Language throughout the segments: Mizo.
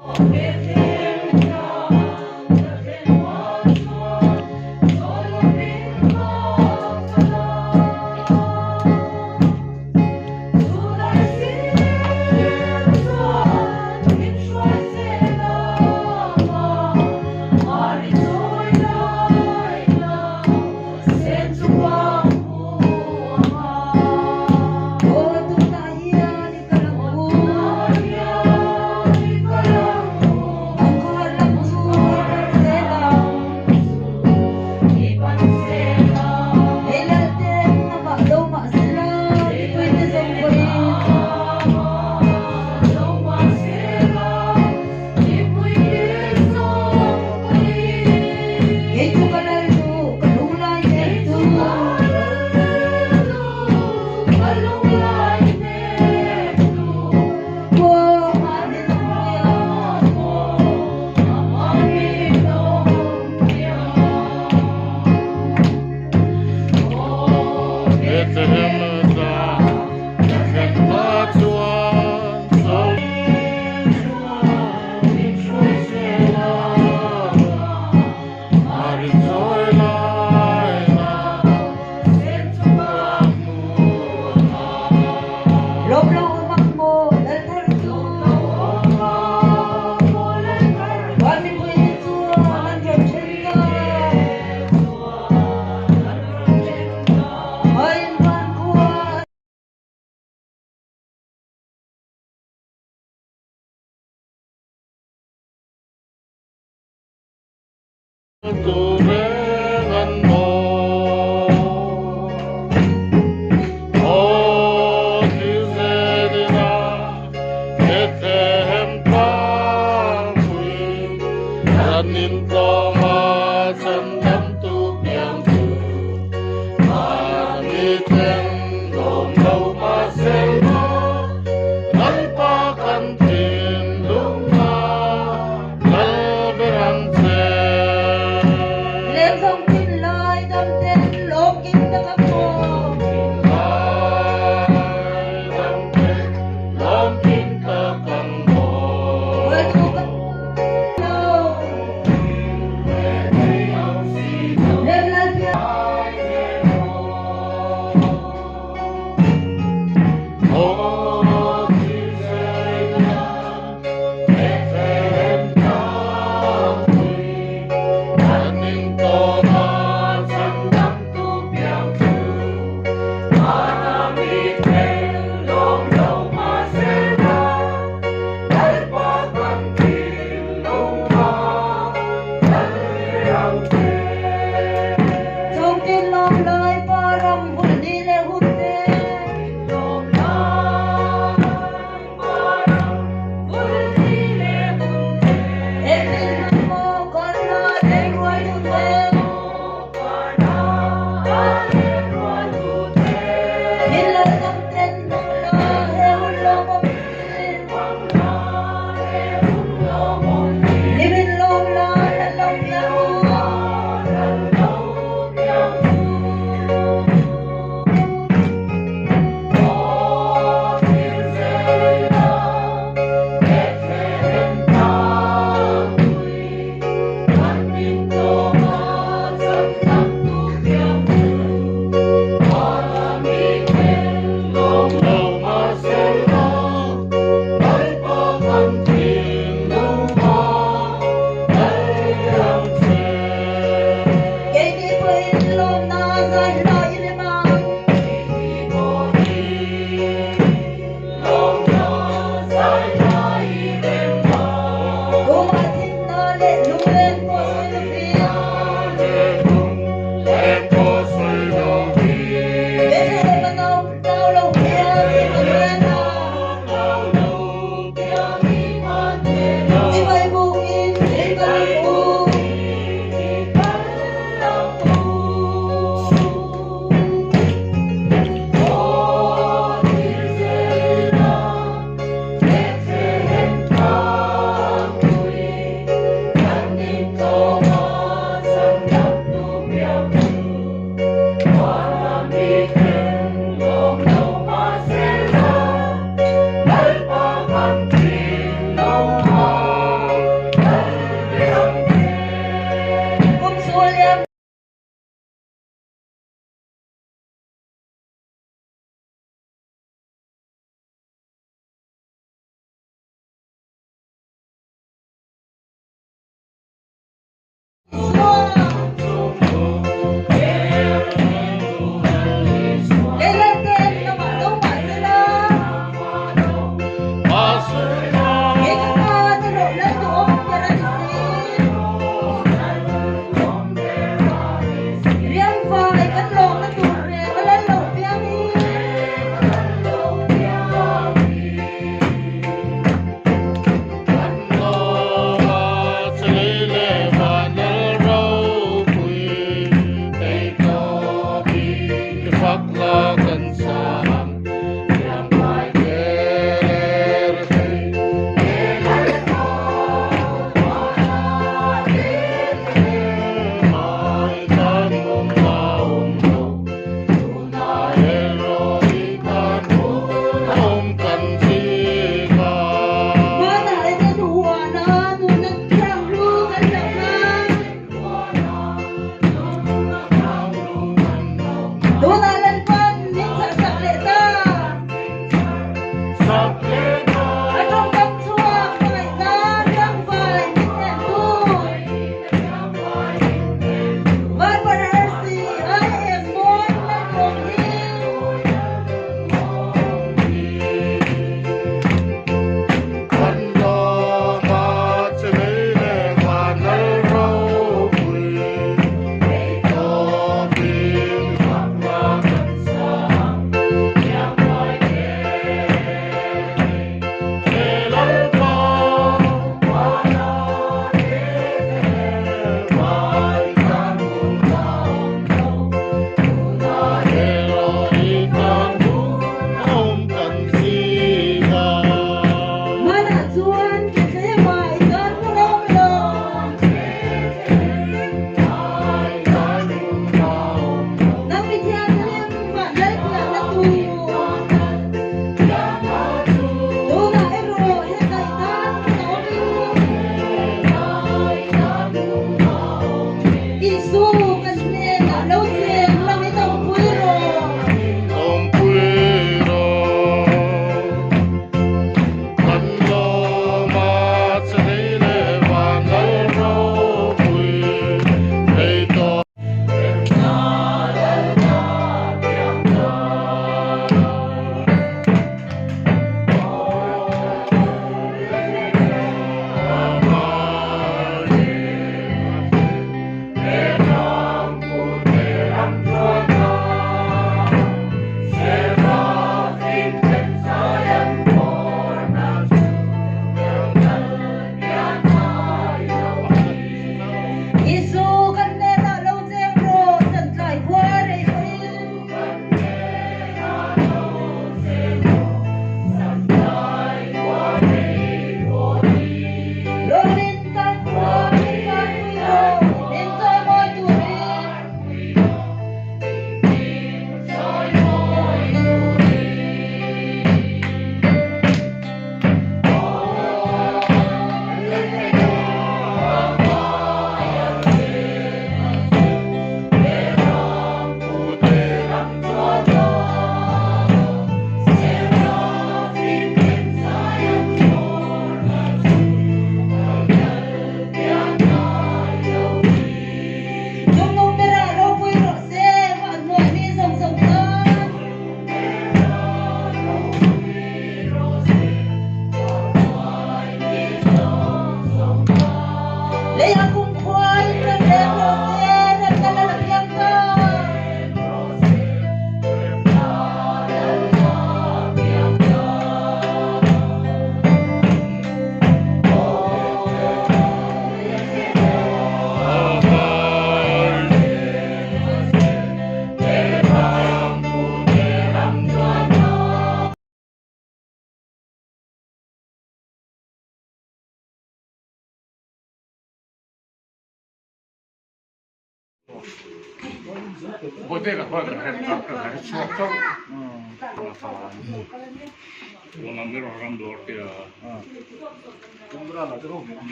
Bethlehem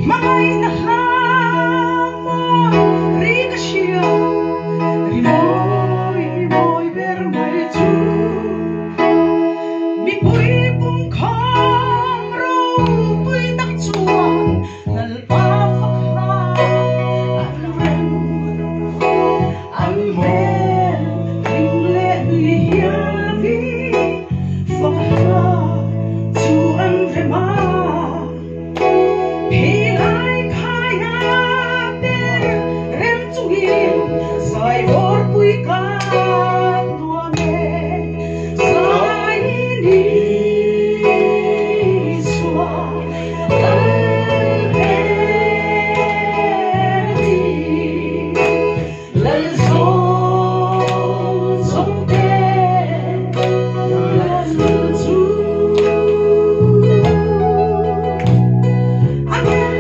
Hmangaihna hla maw ri ka hria, ri mawi ri mawi ber mai chu. Mipui pumkhawm ropui tak chuan Lalpa fak hla an rem, an hmel hlim leh nui hialin fak hla chu an rem a. Philai khaia ber rem chungin zaivawrpui kan nuam e, zai ni sual lal ber ni, lal zawng zawng te lal chu. A ngel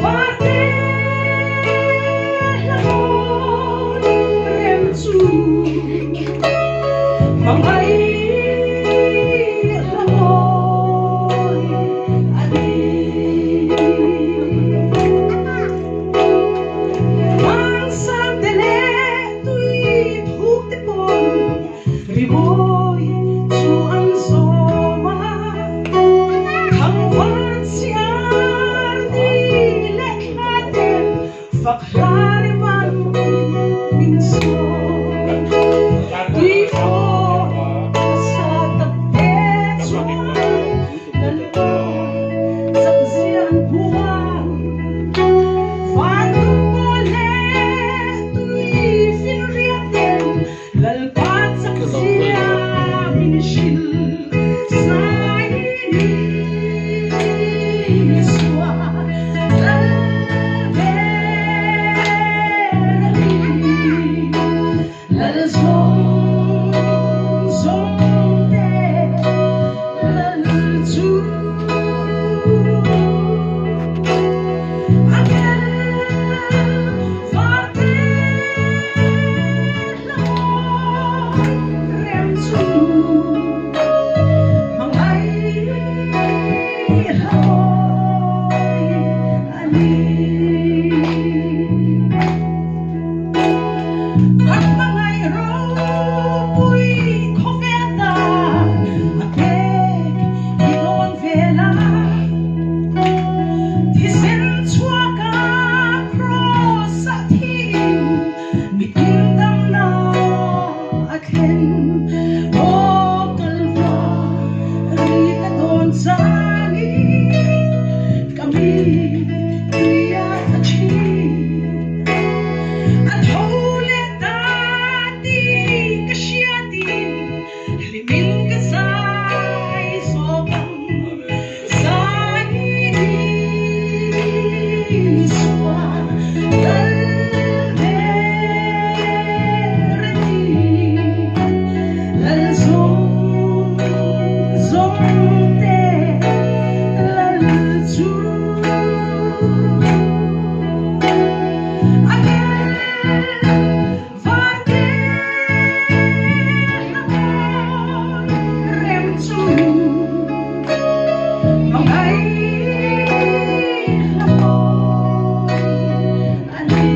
varte hlamawn rem chu hmangaih hlamawn a ni. Tlangsang te leh tui thuk te pawn rimawi chu an zawm a, thangvan siar ni leh thla ten fak hla riman min sawm. Tuifawn sa tak te chuan Lalpa chakzia an puan. Van dum pawl leh tui finriat ten Lalpa chakzia min hrilh zai ni Isua Lal ber a ni. Lal zawng zawng te lal chu a ngel varte hlawh rem chu hmangaih hlawh a ni. A hmangaih ropui khawvel tan a pek i dawn vel a, thisen chhuaka kraws ah thiin mitin damna a thlen. Aw kalva ri ka dawn changin ka mi tuia tla thin. A tho leh ta tih ka hriatin hlimin ka zai zawk ang. Zai Isua lal ber a ni, lal zawng zawng te lal chu. A ngel varte hlamawn rem chu hmangaih hlamawn a ni.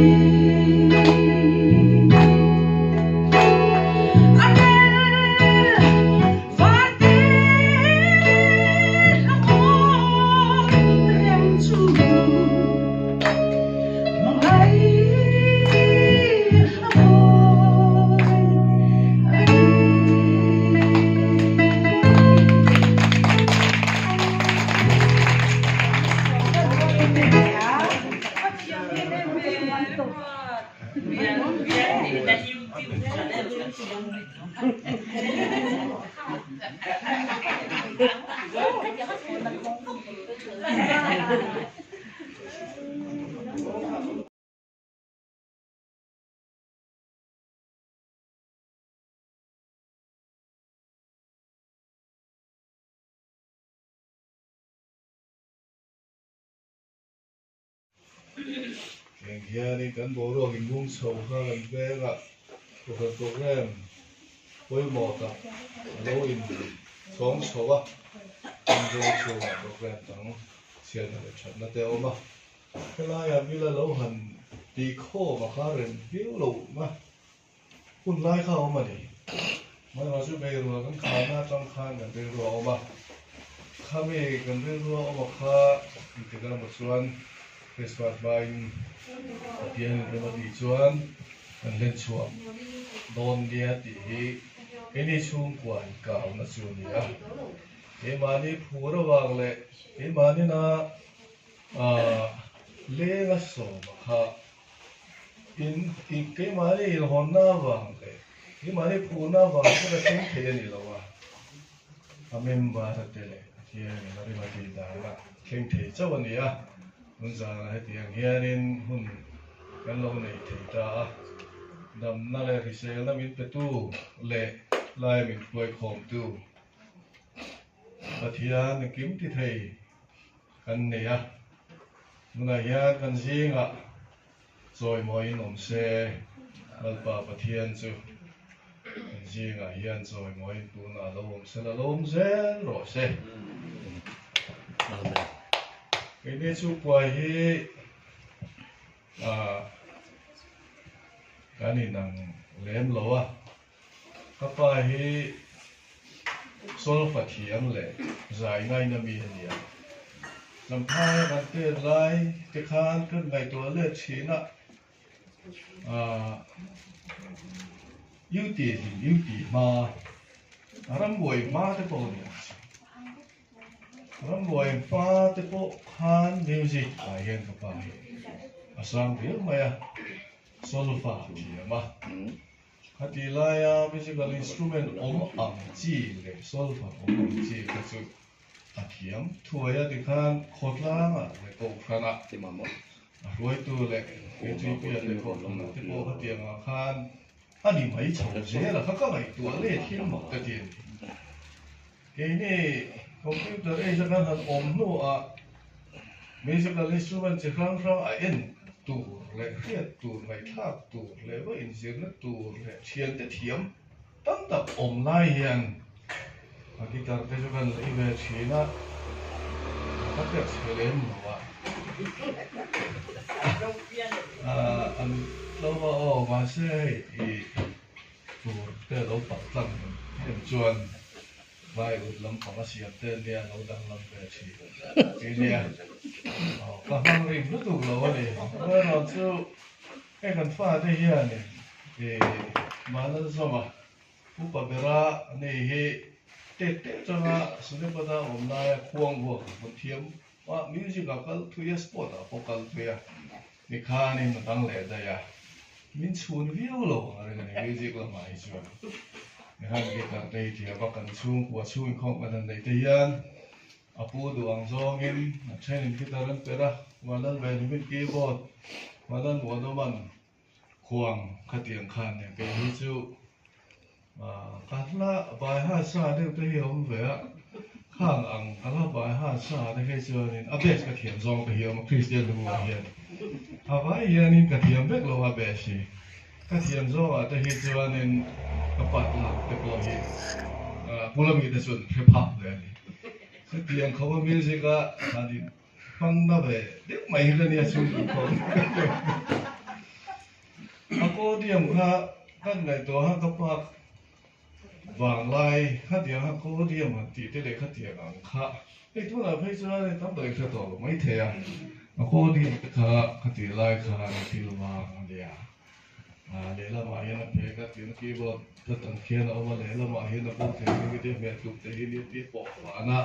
A ngel varte hlamawn rem chu Heng hianin kan boruak inbung chho kha kan vengah kohhran program pawimawh tak a lo in chhawng chho a, kan veng chhungah program dang chhiatna leh thatna te a awm a, helaiah mila lo han tih khawm a kha rem viau loh na hun lai kha a awm a ni. Hmangaih chu beirual kan kharna atang khan kan rilru a awm a, khami kan rilru a awm a kha engtik emaw chuan Christmas hmain Pathian in rem a tih chuan kan hlen chhuak dawn nia tih hi keini chhungkua inkauna chu a ni a. Keimahni phur avang leh keimahnin a lenga sawm a kha In keimahni inhawnna avang leh keimahni phurna avang chu ka thleng thei a ni lo a, a member te leh Pathianin a rim a tih danah thleng thei chauh a ni a, tun zanah hetiang hianin hun kan lo nei thei ta a, damna leh hriselna min petu leh lai min hruaikhawmtu Pathian engkim ti thei kan nei a, tunah hian kan zingah chawimawiin awm se, Lalpa Pathian chu kan zingah hian chawimawiin tunah lo awm se la lawm zel rawh se. Amen. Keini chu kuai hi ah kan inang lem lo a, Ka pa hi solfa thiam leh zai ngaina mi a ni a. Champhaia kan tet lai te khan kan ngaihtuah let thin a, aah U tih hlim U tih hma, rambuai hma te pawh a ni ang chu. Rambuai hma te pawh khan music ah hian ka pa hi a sang viau mai a, solfa thiam a. Khatih laia musical instrument awm ang chi leh solfa awm ang chi kha chu a thiam thuai a tikhan khawtlangah leh kohhranah a hruaitu leh KTP ah leh kohhranah te pawh khatiang ah khan a ni mai chho zel a kha ka ngaihtuah let hi mak ka ti a ni. Keini computer age a kan han awm hnuah musical instrument chi hrang hrang a en tur leh hriat tur, ngaihthlak tur leh va inzirna tur leh thiante thiam tam tak awm lai hian a guitar te chu kan lei ve thin a, ka pek chhe lem lo a, an tlo a aw mahse hei ih. Tur te lo palh tlang em chuan vai ut lampang a siam te nia lo danglam ve thin ti nia. Aw ka hmang rim lutuk lo a ni. Amaherawh chu hei kan fate hianin ih mahna zawma upa bera nei hi tet te atanga Sunepada awm laia khuang vuak ang pawn thiam a, music ah kal thui a, sport ah pawh kal thui a. Tikhanin a dang leh daih a, min chhun viau lo ang a ring a ni music lamah hi chuan. Tikhan guitar te hi thiam a, kan chhungkua chhung inkhawm kan han neih te hian a pu duh ang zawngin a thenin guitar an perh a, Vanlal ve hlimin keyboard, Vanlal Muanawman khuang khatiang khan nia kei hi chu Ka hla bai ha sa deuh te hi a awm ve a, khang ang ka hla bai ha sa te hi chuanin a best ka thiam zawng te hi a awm a, Kristian hnung ah hian a vai hianin ka thiam vek lo a best hi, ka thiam zawng ah te hi chuanin ka pat lak te pawh hi bula mi te chuan hre phak ve a ni. Chutiang khawpa music a han in hmang na ve deuh mai hi ka nia chhungkua khawm. Accordion kha kan ngaihtuah a ka park vanglai khatiang accordion han tih te leh khatiang ang kha hei tunah phei chuan hei tam tak in hre tawh lo maithei a accordion te kha khatih lai khan thil vang a nia ah lehlamah hian a phek a tin keyboard ka tan khian a awm a lehlamah hian a bawm thei hi tia hmeh tluk te hi nia tia pawh fahna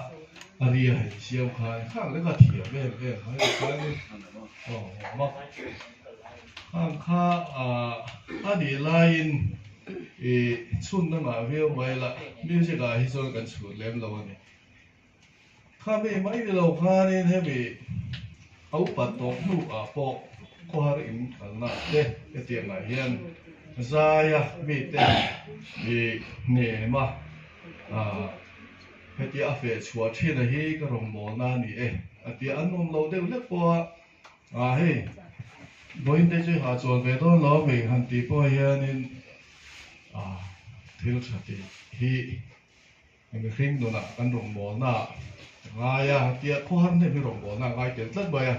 a ri a hei siam khan khang leka thiam em em mai khanin aw mak. Khang kha a nih laiin i chhunna ngah viau mai la, music ah hi chuan kan chhut lem lo a ni. Kha mi mai ni lo khanin hemi A upat tawh hnuah pawh khawhar in kalna te hetiangah hian zaia mite i hnem a, hetia a feh chhuah thin a hi ka rawngbawlna a ni e a tia an awm lo deuh hlek pawh a, ah hei vawiin te chu i hahchawl ve dawn lo ami han tih pawh hianin ah thil tha tih hi Mihring nunah kan rawngbawlna a ngai a, tia khawhar hnem hi rawngbawlna a ngai tel tlat mai a.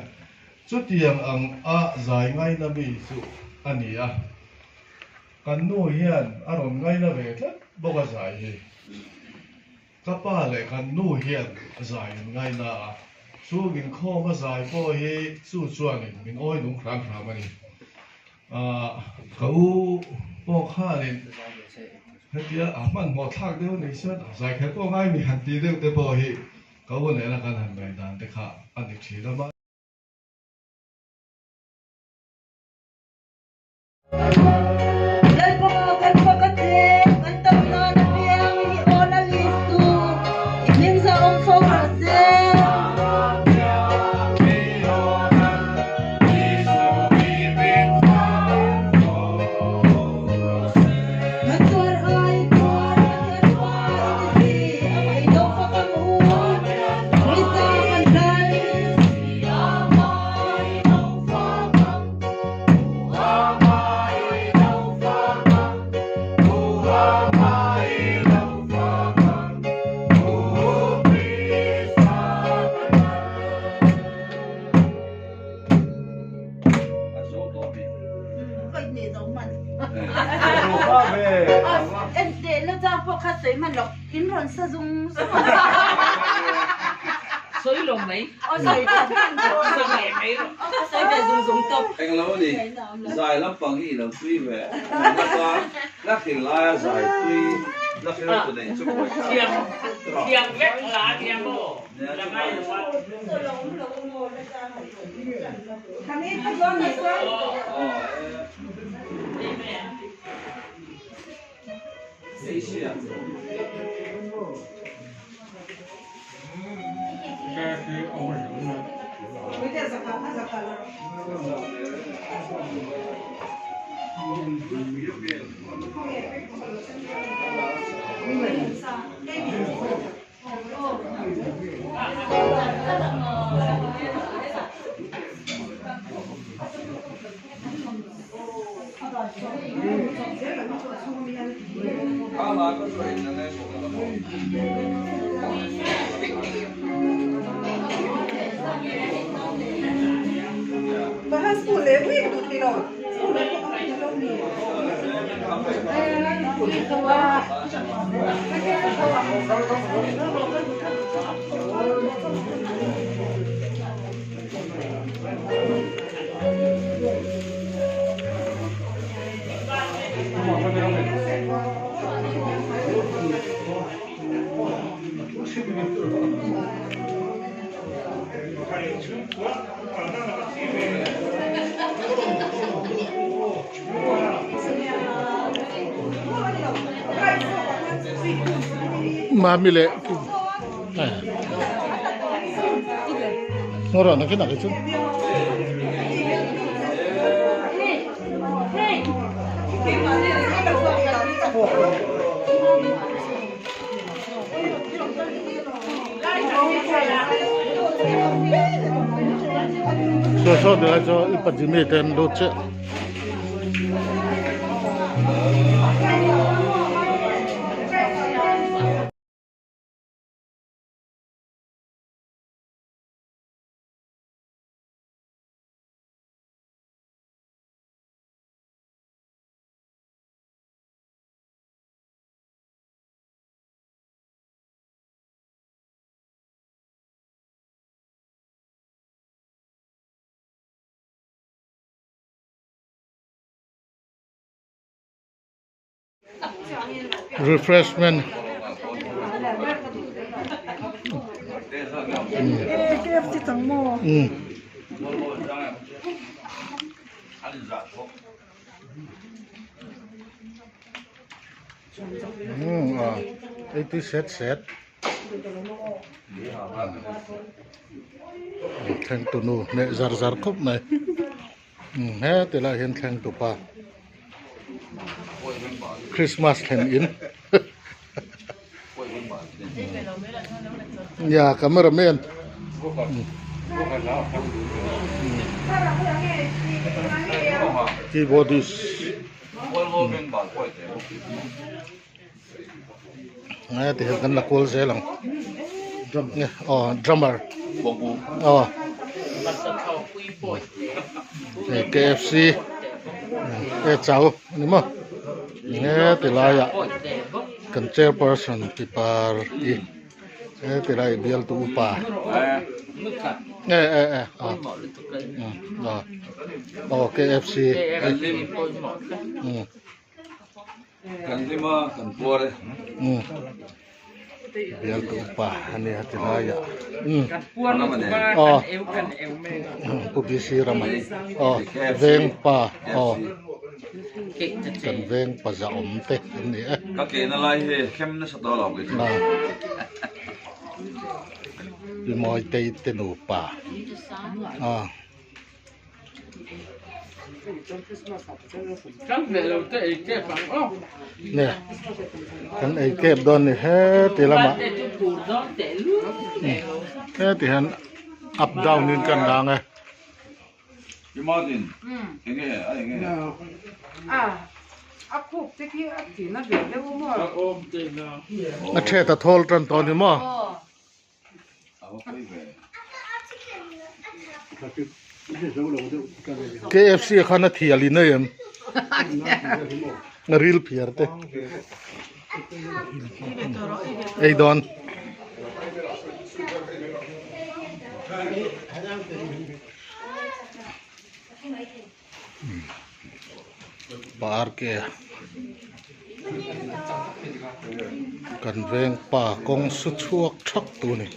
Chutiang ang a zai ngaina mi chu a ni a, kan nu hian a rawn ngaina ve tlat bawk a zai hi. Ka pa leh kan nu hian zai an ngaina a, chung inkhawm a zai pawh hi chu chuanin min awi nung hram hram a ni. Ka u pawh khanin hetia a hmanhmawh thlak deuh a nih chuan a zai kher pawh ngai mi han tih deuh te pawh hi ka u nena kan han ngaih dan te kha a ni thin a. Lalpa kan fak a che, kan tam nan a piang hi aw la list tu, i hming za awm fo rawh se. Englo a ni, zai lampang hi i lo tui ve naka la thil laia zai tui la fel tu neih chu buai thlak a. Mami leh Ngawrah nakin ah chu. Saw saw ti lai chu i Jimmy te an lut chiah. Refreshment ei tui set set. Thleng tu nu hneh zar zar khawp mai he tilai hian thleng tu pa Christmas thlen in ya camera man keyboardist Nge ti hian kan la kual zel ang nge aw drummer aw hei KFC e chau a ni maw nge ti laiah kan chairperson pipa hi he ti lai bialtu upa e e e aw aw KFC. Kan hlim a, kan puar e. Umm bialtu upa a nia ti laiah umm aw Pu BC Rama aw veng pa aw kan veng pa zahawm te an ni e. Ka ke na lai hi hlem nasa tawh lo kei chu. Pi Mawitei te nupa aw. Nge kan ei kep dawn ni heti lamah heti hian up down in kan lang e. A ṭhet a thawl ṭan tawh ni maw? KFC ah khan a thial in a em a ril phiar te ei dawn. Park e kan veng pa kawng su chhuak thak tu a ni.